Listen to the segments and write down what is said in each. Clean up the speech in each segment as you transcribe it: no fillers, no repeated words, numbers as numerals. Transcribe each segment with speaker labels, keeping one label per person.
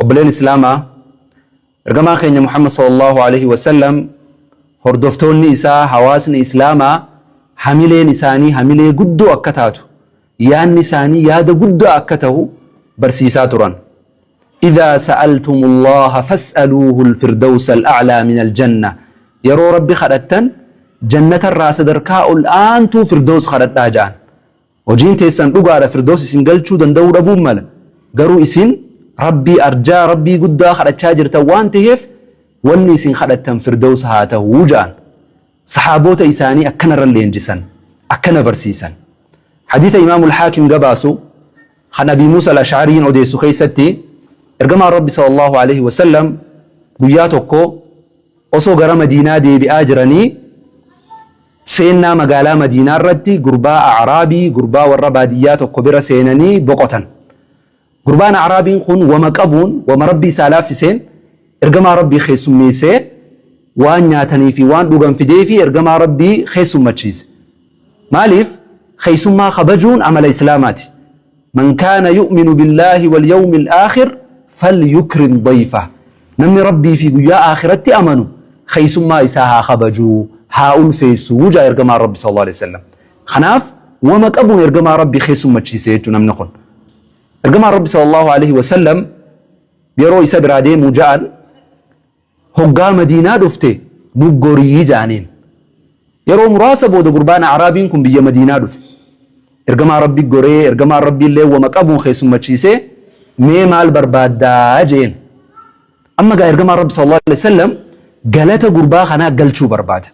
Speaker 1: Obboleen Islaamaa, ergamaan keenya Muhammad sallallahu alaihi wasallam hordoftoonni isaa hawaasni Islaamaa hamileen isaanii hamilee guddoo akka taatu, yaanni isaanii yaada guddaa akka tahu barsiisaa turan. Idhaa sa'altumullaha fas'aluuhu al-firdawsa al-a'laa min al-janna. Yeroo Rabbi kadhattan jannatarraa sadarkaa ol aantuu firdaws kadhadhaa ja'an. Hojiin teessan dhugaadha firdaws isin galchuu danda'uu dhabuun mala. Garuu isin Rabbii arjaa Rabbii guddaa kadhachaa jirtan waan taheef wanni isin kadhattan firdaws haa tahu ja'an. Saxaaboota isaanii akkanarra leenjisan, akkana barsiisan. Hadiisa Imaamul Haakim gabaasu kan Abii Muusa al-Ash'ariin odeessu keessatti ergamaan Rabbi sallallahu alaihi wasallam guyyaa tokko osoo gara Madiinaa deebi'aa jiranii seennaa magaalaa Madiinaa irratti gurbaa A'raabii gurbaa warra baadiyyaa tokko bira seenanii boqotan. Gurbaan A'raabiin kun wama qabuun wama Rabbi isaa laaffiseen ergamaa Rabbii keessummeessee waan nyaatanii fi waan dhugan fidee fi ergamaa Rabbii keessummachiise. Maaliif? Keessummaa kabajuun amala Islaamaati. Man kaana yu'minu billaahi wal yawmil aakhir falyukrim dayfah. Namni Rabbii fi guyyaa aakhiratti amanu keessummaa isaa haa kabaju, haa ulfeessu jaa ergamaan Rabbi sallallahu alaihi wasallam. Kanaaf wama qabuun ergamaa Rabbii keessummachiise jechuudha namni kun. Ergamaan Rabbi sallallahu alaihi wasallam yeroo isa biraa deemuu ja'an hoggaa Madiinaa dhufte nu gorii ja'aniin. Yeroo muraasa booda gurbaan A'raabiin kun biyya Madiinaa dhufe. Ergamaa Rabbi goree ergamaan Rabbi illee wama qabuun keessummachiisee mee maal barbaaddaa jeen. Amma gaa ergamaan Rabbi sallallahu alaihi wasallam galata gurbaa kanaa galchuu barbaada.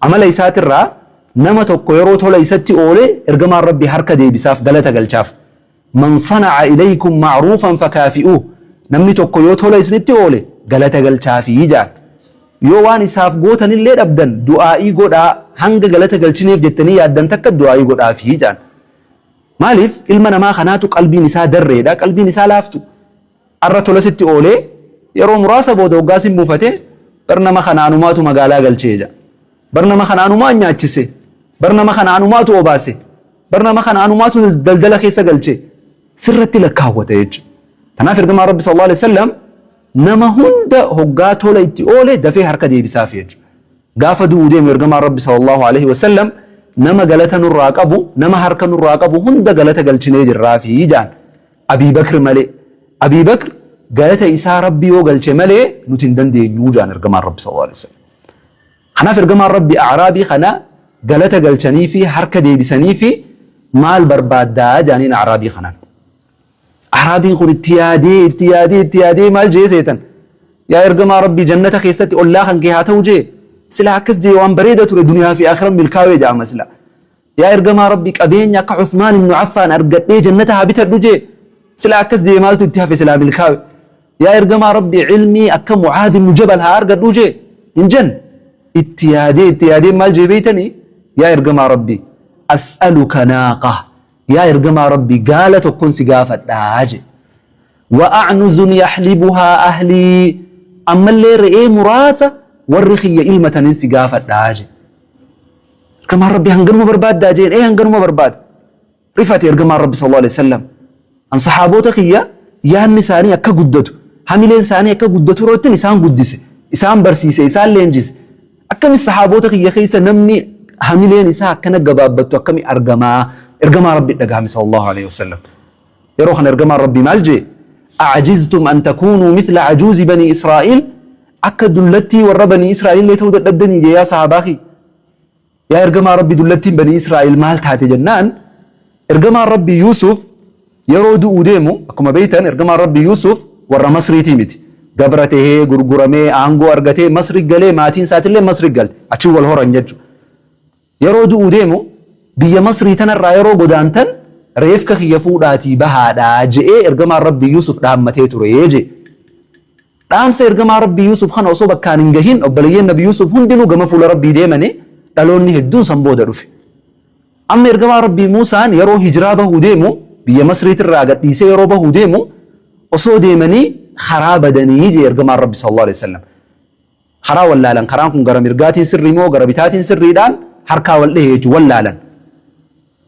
Speaker 1: Amala isaatirraa nama tokko yeroo tola isatti oole ergamaan Rabbi harka deebisaaf galata galchaaf. Man sana'a ilaykum ma'ruufan fakaafi'uuh. Namni tokko yoo tola isinitti oole galata galchaafii ja'an. Yoo waan isaaf gootanillee dhabdan du'aa'ii godhaa hanga galata galchineef jettanii yaaddan takka du'aa'ii godhaafii ja'an. Maaliif ilma namaa kanaatu qalbiin isaa darreedha, qalbiin isaa laaftu. Arra tola sitti oolee yeroo muraasa booda hoggaa sin muufate bar nama kana anumaatu magaalaa galchee jedha. Bar nama kana anumaan nyaachise. Bar nama kana anumaatu obaase. Bar nama kana anumaatu daldala keessa galche. Sirratti lakkaawwata jechuudha. Kanaaf ergamaan Rabbi sallallahu alaihi wasallam nama hunda hoggaa tola itti oole dafee harka deebisaaf jechuudha. Gaafa du'uu deemu ergamaan Rabbi sallallahu alaihi wasallam nama galata nurraa qabu, nama harka nurraa qabu hunda galata galchinee jirraafi jedhan. Abii Bakr malee. Abii Bakr galata isaa Rabbi yoo galche malee nuti hin dandeenyu jedhan ergamaan Rabbi sallallahu alaihi wasallam. Kanaaf ergamaan Rabbi A'raabii kana galata galchanii fi harka deebisanii fi maal barbaaddaa jedhaniin A'raabii kanaan. A'raabiin kun itti yaadee itti yaadee itti yaadee maal jee seetan. Yaa ergamaa Rabbii jannata keessatti ollaa kan kee haa ta'u jee. Silaa akkas jee waan bareeda ture duniyaa fi akhiran milkaawee jedhama silaa. Yaa ergamaa Rabbii qabeenya akka Uthmaan ibnu Affaan argadhee jannata haa bitadhu jee. Silaa akkas jee maaltu itti hafe silaa milkaawe. Yaa ergamaa Rabbii ilmii akka Mucaaz ibnu Jabal haa argadhu jee. Hin jenne. Itti yaadee itti yaadee maal jee beeytanii? Yaa ergamaa Rabbii as'aluka naaqa. Yaa ergamaa Rabbii gaala tokkon si gaafadhaa jee. Wa a'nuzun yaxlibuhaa ahlii. Ammallee re'ee muraasa warri kiyya ilmatanin si gaafadhaa jee. Ergamaan Rabbi hanganuma barbaaddaa jeen ee hanganuma barbaada. Rifate ergamaan Rabbi sallallahu alaihi wasallam. An sahaabota kiyya yaanni isaanii akka guddatu hamileen isaanii akka guddatu irrattin isaan guddise isaan barsiise isaan leenjise. Akkami sahaabota kiyya keessa namni hamileen isaa akkana gabaabbattu akkami argamaa ergamaa Rabbi dhagahame sallallahu alaihi wasallam. Yeroo kana ergamaan Rabbii maal jee? A'ajiztum an takuunuu mithla ajuuzi banii Israa'iil akka dullattii warra banii Israa'iil illee ta'uu dadhabdanii jee yaa sahaabaa kiyya. Yaa ergamaa Rabbii dullattiin banii Israa'iil maal taate jennaan ergamaan Rabbii Yuusuf yeroo du'uu deemu akkuma beektan ergamaan Rabbii Yuusuf warra Masriitii miti. Gabra tahee gurguramee aangoo argatee Masri galee maatiin isaatillee Masri galte achiin wal horan jechuudha. Yeroo du'uu deemu biyya Masrii tanarraa yeroo godaantan reefka kiyya fuudhaatii bahaadha je'ee ergamaan Rabbii Yuusuf dhaammatee ture je'e. Dhaamsa ergamaa Rabbii Yuusuf kana osoo bakkaan hin gahin obboleeyyan Nabi Yuusuf hundinuu gama fuula Rabbii deemani dhaloonni hedduun san booda dhufe. Amma ergamaa Rabbii Muusaan yeroo hijiraa bahuu deemu biyya Masriitirraa gadhiisee yeroo bahuu deemu osoo deemanii karaa badanii jee ergamaan Rabbi sallallahu alaihi wasallam. Karaa wallaalan karaan kun gara mirgaatiin sirrii moo gara bitaatiin sirriidhaan harkaa wal dhahe jechuun wallaalan.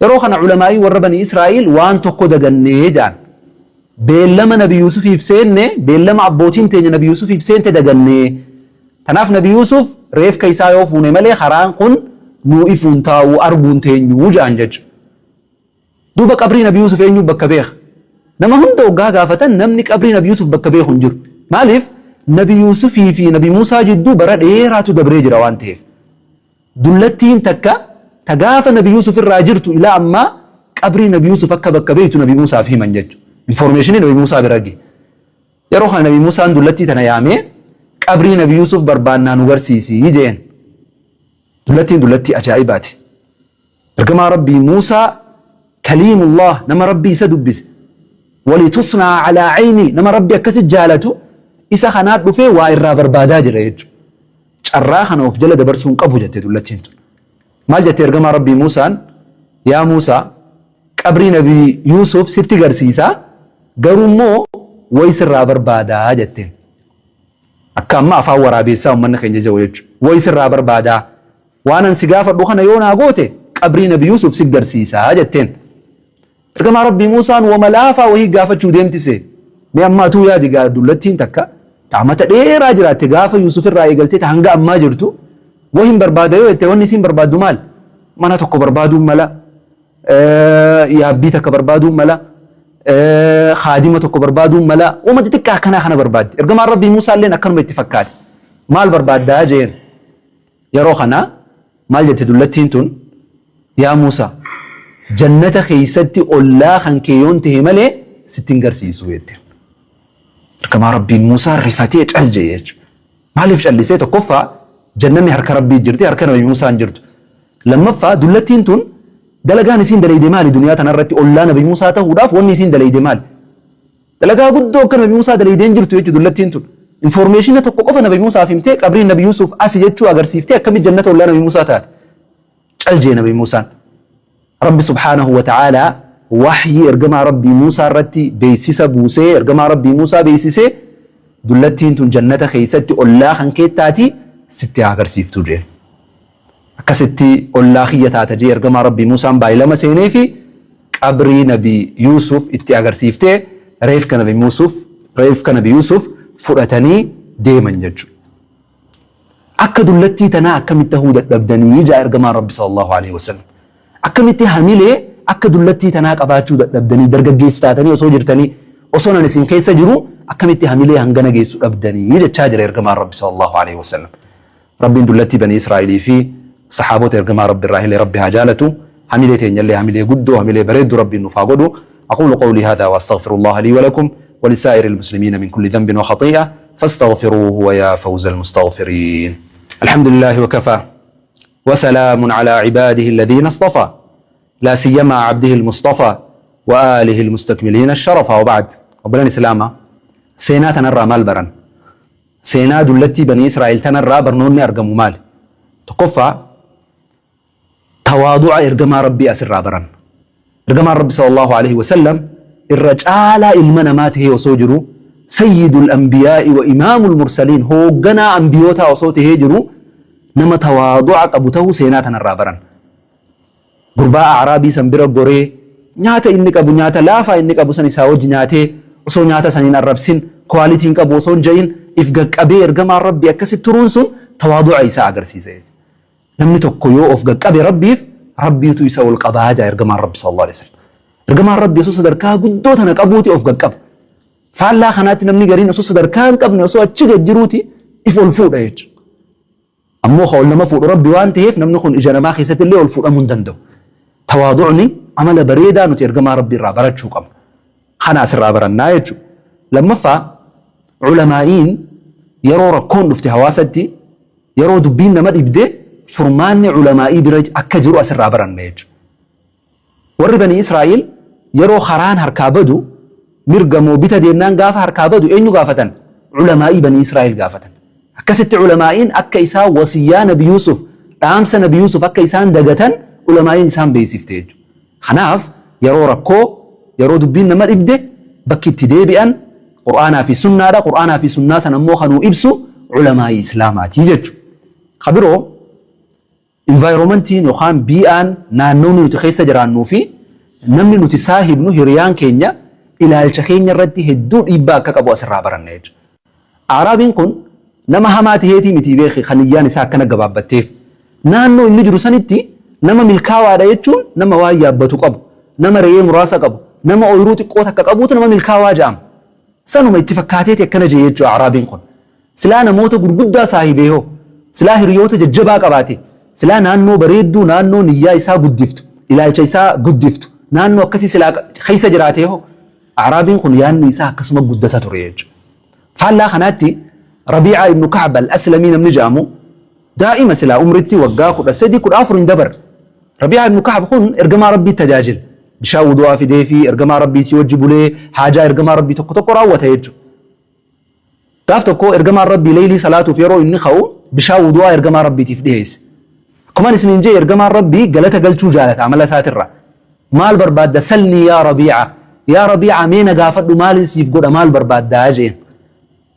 Speaker 1: Yeroo kana ulamaa'ii warra banii Israa'iil waan tokko dagannee jedhan. Beellama Nabi Yuusufiif seenne, beellama abbootiin teenya Nabi Yuusufiif seente daganne. Tanaaf Nabi Yuusuf reefka isaa yoo fuune malee karaan kun nuu ifuu hin taa'u, arguu hin teenyu ja'an jechuudha. Duuba qabrii Nabi Yuusuf eenyuu bakka beeka? Nama hunda hoggaa gaafatan namni qabrii Nabi Yuusuf bakka beeku hin jiru. Maaliif? Nabi Yuusufii fi Nabi Muusaa jidduu bara dheeraatu dabree jira waan ta'eef. Dullattiin takka ta gaafa Nabi Yuusuf irraa jirtu ilaa ammaa qabrii Nabi Yuusuf akka bakka beektu Nabi Muusaaf himan jechuudha. Informeeshinii Nabi Muusaa bira gahe. Yeroo kana Nabi Muusaan dullattii tana yaamee qabrii Nabi Yuusuf barbaannaa nu garsiisi jeen. Dullattiin dullattii ajaa'ibaati. Ergamaa Rabbii Muusaa kaliimullah nama Rabbi isa dubbise. Walitusnaa alaa ayni nama Rabbi akkasi jaalatu isa kanaa dhufee waa irraa barbaadaa jira jechuudha. Carraa kana of jala dabarsuu hin qabu jette dullattiin tun. Maal jette ergamaa Rabbii Muusaan? Yaa Muusaa qabrii Nabi Yuusuf sitti garsiisaa garuu immoo wayi sirraa barbaadaa jetteen. Akka amma afaan waraabeessaa uummanni keenya jedhu jechuudha. Wayi sirraa barbaadaa. Waan an si gaafadhu kana yoo naa goote qabrii Nabi Yuusuf si garsiisaa jetteen. Ergamaa Rabbii Muusaan wama laafaa wahii gaafachuu deemtise. Mee amma atuu yaadi gaa dullattiin takka ta amata dheeraa jiraatte gaafa Yuusuf irraa eegaltee ta hanga ammaa jirtu wahin barbaada yoo jette wanni isiin barbaaddu maal? Mana tokko barbaaduun mala, yaabbii takka barbaaduun mala, kaadima tokko barbaaduun mala, wama xixiqqaa akkanaa kana barbaaddi. Ergamaan Rabbii Muusaa illeen akkanuma itti fakkaate. Maal barbaaddaa jeen? Yeroo kana maal jette dullattiin tun? Yaa Muusaa, jannata keessatti ollaa kan kee yoon tahe malee sitti hin garsiisu jette. Ergamaa Rabbiin Muusaa rifatee cal jedhe jechuudha. Maaliif callisee? Tokkoffaa jannanni harka Rabbii jirti, harka Nabi Muusaa hin jirtu. Lammaffaa dullattiin tun dalagaan isiin dalayde maali duniyaa tanarratti ollaa Nabi Muusaa tahuudhaaf wanni isiin dalayde maali? Dalagaa guddoo akka Nabi Muusaa dalaydee hin jirtu jechuudha dullattiin tun. Informeeshina tokko qofa Nabi Muusaaf himtee qabriin Nabi Yuusuf asi jechuu agarsiiftee akkamitti jannata ollaa Nabi Muusaa taate. Cal jee Nabi Muusaan. Rabbi subhaanahu wa ta'aalaa wahyii ergamaa Rabbii Muusaa irratti beeksisa buusee ergamaa Rabbii Muusaa beeksisee dullattiin tun jannata keessatti ollaa kan kee taati sitti haa agarsiiftu jeen. Akkasitti ollaa kiyya taata jee ergamaa Rabbii Muusaan baay'ilama seenee fi qabrii Nabi Yuusuf itti agarsiiftee reefka Nabi Muusuf reefka Nabi Yuusuf fudhatanii deeman jechuudha. Akka dullattii tanaa akkamitti tahuu dadhabdanii jaa ergamaan Rabbi sallallahu alaihi wasallam. Akkamitti hamilee akka dullattii tanaa qabaachuu dadhabdanii dargaggeessa taatanii osoo jirtanii osoo nan isin keessa jiru akkamitti hamilee hangana geessu dhabdanii jechaa jira ergamaan Rabbi sallallahu alaihi wasallam. Rabbiin dullattii banii Israa'ilii fi sahaabota ergamaa Rabbi irraa illee Rabbi haa jaalatu. Hamilee teenyallee hamilee guddoo hamilee bareeddu Rabbiin nuuf haa godhu. أقول قولي هذا وأستغفر الله لي ولكم ولسائر المسلمين من كل ذنب وخطيئة فاستغفروه ويا فوز المستغفرين. الحمد لله وكفى وسلام على عباده الذين اصطفى لا سيما عبده المصطفى وآله المستكملين الشرف وبعد. Obbolaan Islaamaa seenaa tanarraa maal baran? Seenaa dullattii Banii Israa'el tanarraa barnoonni argamu maali? Tokkoffaa tawaadu'a ergamaa Rabbii asirraa baran. Ergamaan Rabbi sallallahu alaihi wasallam irra caalaa ilma namaa tahee osoo jiru sayyidul anbiyaa'i wa imaamul mursaliin hoogganaa ambiyootaa osoo tahee jiru nama tawaadu'a qabu tahuu seenaa tanarraa baran. Gurbaa A'raabii san bira goree nyaata inni qabu nyaata laafaa inni qabu san isaa wajji nyaatee osoo nyaata san hin arrabsin quality hin qabu osoo hin ja'in if gaqqabee ergamaan Rabbii akkasi turuun sun tawaadu'a isaa agarsiisa. Namni tokko yoo of gaqqabe Rabbiif Rabbiitu isa ol qabaa jaa ergamaan Rabbi sallallahu alaihi wasallam. Ergamaan Rabbi osoo sadarkaa guddoo tana qabuuti of gaqqaba. Faallaa kanaatti namni gariin osoo sadarkaa hin qabne osoo achi gad jiruuti if ol fuudha jechuudha. Ammoo ka ol nama fuudhu Rabbi waan ta'eef namni kun ija namaa keessatti illee ol fuudhamuu hin danda'u. Tawaadu'ni amala bareedaa nuti ergamaa Rabbii irraa barachuu qabna. Kana asirraa barannaa jechuudha. Lammaffaa ulamaa'iin yeroo rakkoon dhufte hawaasatti yeroo dubbiin nama dhibde furmaanni ulamaa'ii bira akka jiru asirraa baranna jechuudha. Warri Banii Israa'iil yeroo karaan harkaa badu mirga moo bita deemnaan gaafa harkaa badu eenyu gaafatan? Ulamaa'ii Banii Israa'iil gaafatan. Akkasitti ulamaa'iin akka isaan wasiyyaa Nabi Yuusuf dhaamsa Nabi Yuusuf akka isaan dagatan ulamaa'iin isaan beeksifte jechuudha. Kanaaf yeroo rakkoo yeroo dubbiin nama dhibde bakki itti deebi'an Qur'aanaa fi sunnaadha. Qur'aanaa fi sunnaa sana immoo kanuu ibsu ulamaa'ii Islaamaati jechuudha. Ka biroo Environmentiin yookaan bii'aan naannoonni nuti keessa jiraannuu fi namni nuti saahibnu hiriyaan keenya ilaalcha keenya irratti hedduu dhiibbaa akka qabu asirraa baranna jechuudha. A'raabiin kun nama hamaa taheetii miti beeki kan niyyaan isaa akkana gabaabbatteef. Naannoo inni jiru sanitti nama milkaawaadha jechuun nama waan yaabbatu qabu, nama re'ee muraasa qabu, nama ooyruu xiqqoo takka qabuutu nama milkaawaa ja'ama. Sanuma itti fakkaateeti akkana je'e jechuudha A'raabiin kun. Silaa namoota gurguddaa saahibee hoo? Silaa hiriyoota jajjabaa qabaatee? Silaa naannoo bareedduu naannoo niyyaa isaa guddiftu, ilaalcha isaa guddiftu, naannoo akkasii silaa keessa jiraatee hoo? A'raabiin kun yaadni isaa akkasuma guddata ture jechuudha. Faallaa kanaatti Rabiicaa ibnu Kacb al-Aslamii namni jedhamu daa'ima silaa umritti waggaa 13 14 hin dabarre. Rabiicaa ibnu Kacb kun ergamaa Rabbii tajaajila. Bishaan wudu'aa fidee fi ergamaa Rabbiitii wajji bulee haajaa ergamaa Rabbii tokko tokko raawwata jechuudha. Gaaf tokko ergamaan Rabbii leeylii salaatuuf yeroo inni ka'u bishaan wudu'aa ergamaa Rabbiitiif dhiheesse. Akkuman isiniin jee ergamaan Rabbii galata galchuu jaalata amala isaatirraa. Maal barbaadda salnii yaa Rabiica yaa Rabiica mee na gaafadhu maalin siif godha maal barbaaddaa jeen.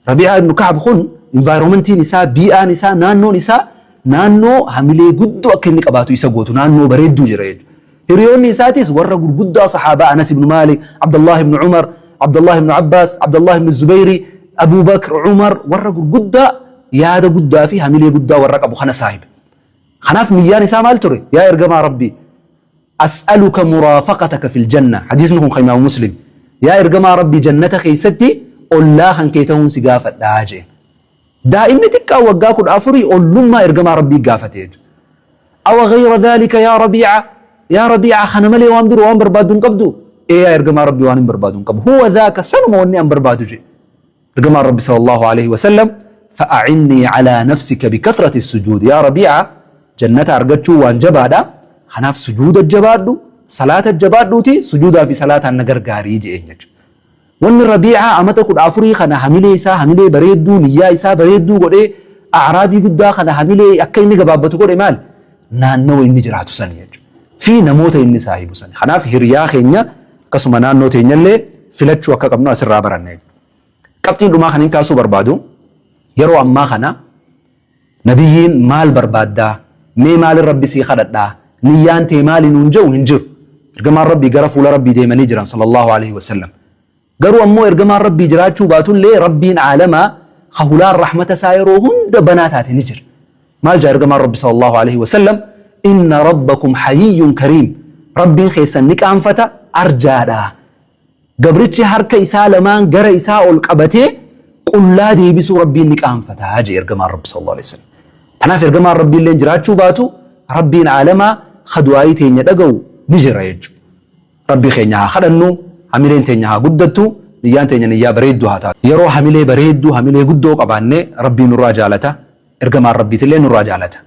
Speaker 1: Rabiica ibnu Kacb kun environmentiin isaa bii'aan isaa naannoon isaa naannoo hamilee guddoo akka inni qabaatu isa gootu naannoo bareedduu jira jechuudha. Hiriyoonni isaatis warra gurguddaa sahaabaa Anas ibn Maalik, Abdullah ibn Umar, Abdullah ibn Abbas, Abdullah ibn Zubayri, Abu Bakr, Umar warra gurguddaa yaada guddaa fi hamilee guddaa warra qabu kana saahibe. Kanaaf niyyaan isaa maal ture? Yaa ergamaa Rabbii as'aluka muraafaqataka fil janna. Hadiisni kun kan Imaamu Muslim. Yaa ergamaa Rabbii jannata keessatti ollaa kan kee ta'uun si gaafadhaa jeen. Daa'imni xiqqaan waggaa 14 ollummaa ergamaa Rabbii gaafate jechuudha. Awa ghayra dhaalika yaa Rabiica yaa Rabiica kana malee waan biroo waan barbaaddu hin qabdu? Ee yaa ergamaa Rabbii waan hin barbaadu hin qabu. Huwa dhaaka sanuma wanni an barbaadu jedhe. Ergamaan Rabbi sallallahu alaihi wasallam fa'a'innii calaa nafsika bikathrati sujuud yaa Rabiica jannata argachuu waan jabaadha. Kanaaf sujuuda jabaadhu salaata jabaadhuuti sujuudaa fi salaataan na gargaarii jedheen jechuudha. Wanni Rabiicaa amata 14 kana hamilee isaa hamilee bareedduu niyyaa isaa bareedduu godhee A'raabii guddaa kana hamilee akka inni gabaabbatu godhe maali? Naannawa inni jiraatu sani jechuudha. Fi namoota inni saahibu sani. Kanaaf hiriyaa keenya akkasuma naannoo teenyallee filachuu akka qabnu asirraa baranna jechuudha. Qabxiin dhumaa kan hin kaasuu barbaadu yeroo ammaa kana Nabiyyiin maal barbaaddaa? Mee maalin Rabbi sii kadhadhaa? Niyyaan tee maali nuun je'u hin jiru. Ergamaan Rabbii gara fuula Rabbii deemanii jiran sallallahu aleyhi wasallam. Garuu ammoo ergamaan Rabbii jiraachuu baatullee Rabbiin aalamaa ka hulaan rahmata isaa yeroo hunda banaa taate ni jira. Maal ja'a ergamaan Rabbi sallallahu aleyhi wasallam? Inna Rabbakum hayiyyun kariim. Rabbiin keessan ni qaanfata arjaadha. Gabrichi harka isaa lamaan gara isaa ol qabatee qullaa deebisuu Rabbiin ni qaanfata jee ergamaan Rabbi sallallahu alaihi wasallam. Kanaaf ergamaan Rabbii illee jiraachuu baatu Rabbiin aalamaa ka du'aayii teenya dhaga'u ni jira jechuudha. Rabbii keenya haa kadhannu, hamileen teenya haa guddattu, niyyaan teenya niyyaa bareedduu haa taatu. Yeroo hamilee bareedduu, hamilee guddoo qabaanne Rabbii nurraa jaalata, ergamaan Rabbiitillee nurraa jaalata.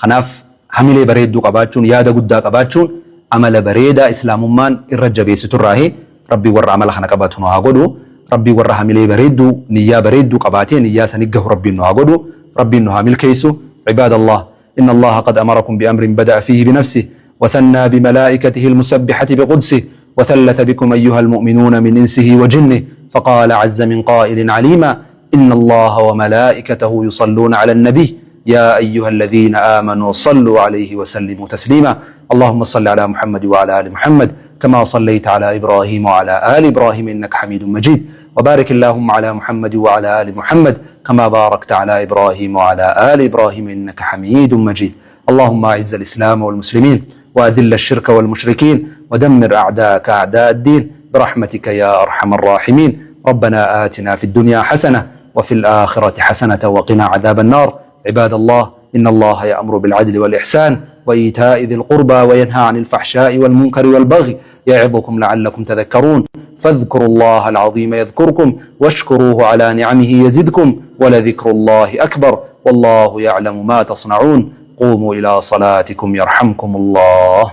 Speaker 1: Kanaaf hamilee bareedduu qabaachuun, yaada guddaa qabaachuun amala bareedaa Islaamummaan irra jabeessiturraahi. Rabbiin warra amala kana qabatu nu haa godhu. Rabbiin warra hamilee bareedduu, niyyaa bareedduu qabaatee niyyaa sani gahu Rabbiin nu haa godhu. Rabbiin nu haa milkeessu. Cibaadallah, inna Allaha qad amarakum biamrin bada'a fiihi binafsih, وثنى بملائكته المسبحة بقدسه وثلث بكم أيها المؤمنون من إنسه وجنه فقال عز من قائل عليما إن الله وملائكته يصلون على النبي يا أيها الذين آمنوا صلوا عليه وسلموا تسليما اللهم صل على محمد وعلى آل محمد كما صليت على إبراهيم وعلى آل إبراهيم إنك حميد مجيد وبارك اللهم على محمد وعلى آل محمد كما باركت على إبراهيم وعلى آل إبراهيم إنك حميد مجيد اللهم أعز الإسلام والمسلمين وأذل الشرك والمشركين ودمر أعداءك أعداء الدين برحمتك يا أرحم الراحمين ربنا آتنا في الدنيا حسنة وفي الآخرة حسنة وقنا عذاب النار عباد الله إن الله يأمر بالعدل والإحسان وإيتاء ذي القربى وينهى عن الفحشاء والمنكر والبغي يعظكم لعلكم تذكرون فاذكروا الله العظيم يذكركم واشكروه على نعمه يزدكم ولذكر الله أكبر والله يعلم ما تصنعون قوموا إلى صلاتكم يرحمكم الله.